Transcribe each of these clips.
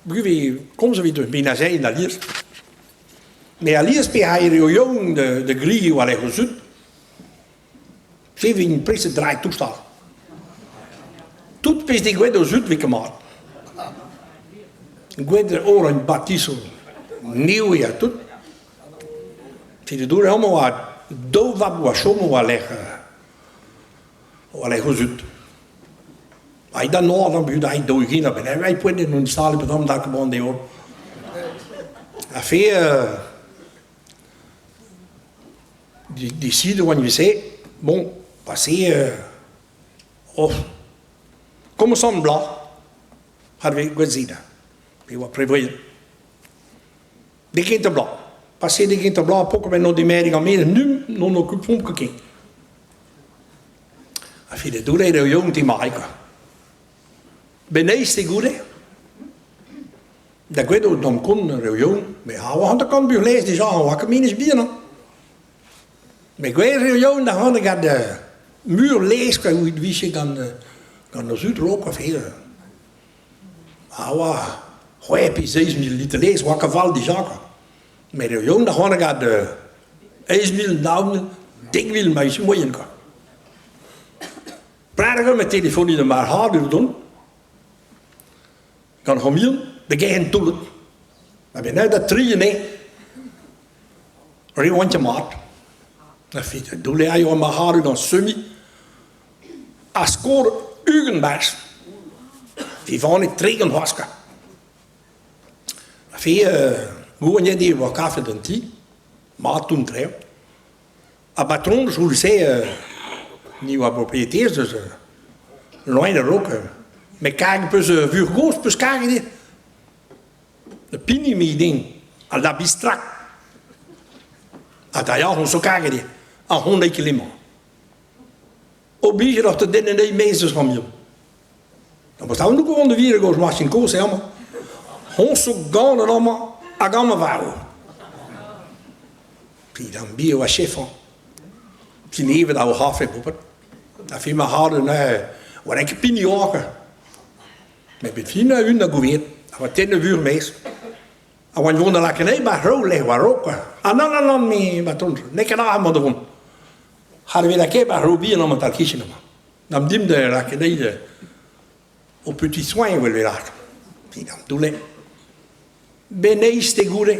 Goude komz evit eus menazeien alies. Met alies pe a eo young de grigi war lec'h o zud, se vin prest draet toustal. Tout pezh degouezhet o zud 'vez ket mat. Gwelet orin batisoù nevez ha tout. Setu dour amañ oa daou vab oa chomo war-lerc'h war-lerc'h o zud. Aet da noazh an bud, aet 40 a-benn. Aet poent en hon sal petra da komand eo. A fe décide oan se, bon, passé oh, commençant blanc, har gwezina. Pe oa prevoyant. De kentañ bloaz. Pase de kentañ bloaz pok a-benn o demerit gant me, num n'on okupomp ket ken. A fide doule eo young ti mai quoi. Beneiz te goude, da gwedo d'am kont eo young, me ha oa hanter-kant buhlez dija, oa ket menes bihan hein. Me gwez eo young da c'hoant gant mur lez quoi, evit vije gant gant o zud rok quoi, fe. A oa c'hweh pe 7000 litr laezh oa kaval dija kwa. Met eo young da c'hoant 8000, 9000, 10000 ma vije moaien kwa. Praat a ma telefoniñ da marc'hadur dont gant c'homion da gerc'henn toullet. A-benn da tri anezhe. Re oant ket mat. Da fit, doulle a yoa marc'hadur gant semi. A skor 20 barzh. Vivanet 30 c'hoazh kwa. A fe, gouennet eo oa kafe d'an ti, mat on treo. Ha patron, jour-se, ni oa propriétaire deus loen a-raok. Met karg peus vur gozh peus karget eo. Pini mi din, al la bistrak. Ha da ya, on zo karget eo. Ha hon eo ket emañ. Oblijet oc'h da dennañ anezhi maez eus ramioù. Da on ket vont da vir gozh Martin kozh eo amañ. Hon zo ganet amañ hag amañ varv. Puis dan bi oa chefañ. Puis nevet a o c'hafe boupet. Da fin ma c'hade neuze oa ket pini oa. Met bet fin a un a gouviet. A oa tennet vur maez. A oan vont da lakaat anezhi 'ba ar lec'h war-raok kwa. Ah nann, nann, nann, me ma tont, n'eo ket amañ da vont. Ha ne vez ket 'ba ar bihan amañ tal-kichen amañ. N'am dimp da lakaat anezhi au petit soin evel vez lâret. Dindan doulle. Beneiz te goude,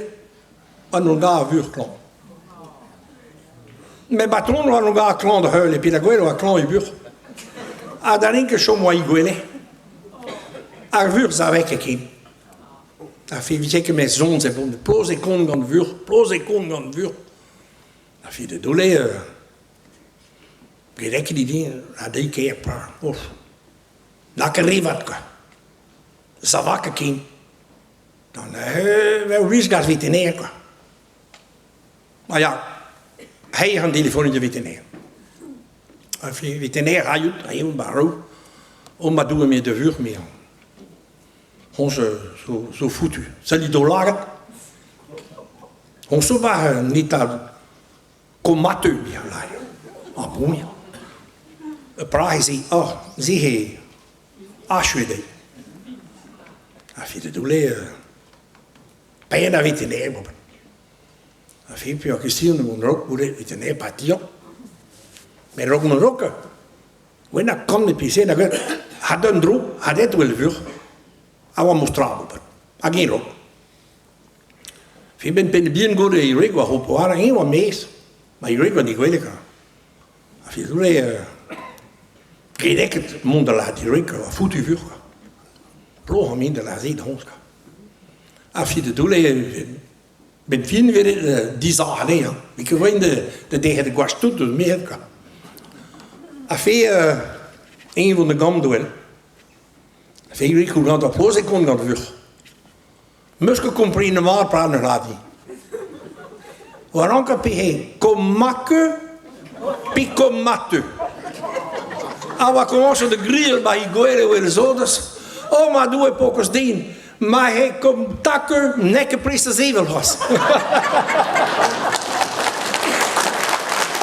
an on ga a vur klañv. Me batron oa an ga klañv da heul, epi da gwel oa klañv e vur. Ha da rin ket chom oa i gwele. Ar vur zave ket ken. A fe vije ket me zonz e bon, ploz e kont gant vur, ploz e kont gant vur. A fe de dole, euh, ket din, a dei ker, pa, ouf. Na ket revat, quoi. Ça va ket ken. Dan, euh, wisgas veterinaire, quoi. Maar ja, hij an telefoon de veterinaire. A fe veterinaire aiout, aiout barrou, o ma doue me de vur me. Hon zo, zo, zo foutu. Sell do lagad. Hon zo war un état comateux mir lai. Ah bon ja. E prahe se, oh, se he achuet eo. A fi de doule, paeet a veterinaire, bon. A fi puis question de mon rok goude veterinaire partir. Mais rok mon rok, Gwenn ha kan e pese nag had un dro, hadet wel vur, a oa mostra ober. Hag eñ rok. Fin ben penn bihan goude e wreg oa ho poar eñ oa maez. Ma e wreg oa degouezhet ka. Ha fi zoule gredeket mont da lâret e wreg oa foutu vur kwa. Ploh an da lâret se da ka. Ha fi de doule ben fin veret dizac'h anezhañ. Met ket voaint da derc'het gwach tout eus merc'hed kwa. Ha fe eñ vont da gambr d'wel. Fe ivez gant ar poz e kont gant vuc'h. Meus ket komprenet mat perak ne lâri. War rank pe komake pe komateu. A oa komañset da grial ba he gwele wel zodez. Oh ma Doue pokos din, Ma he kom take n'eo ket prest da sevel c'hoazh.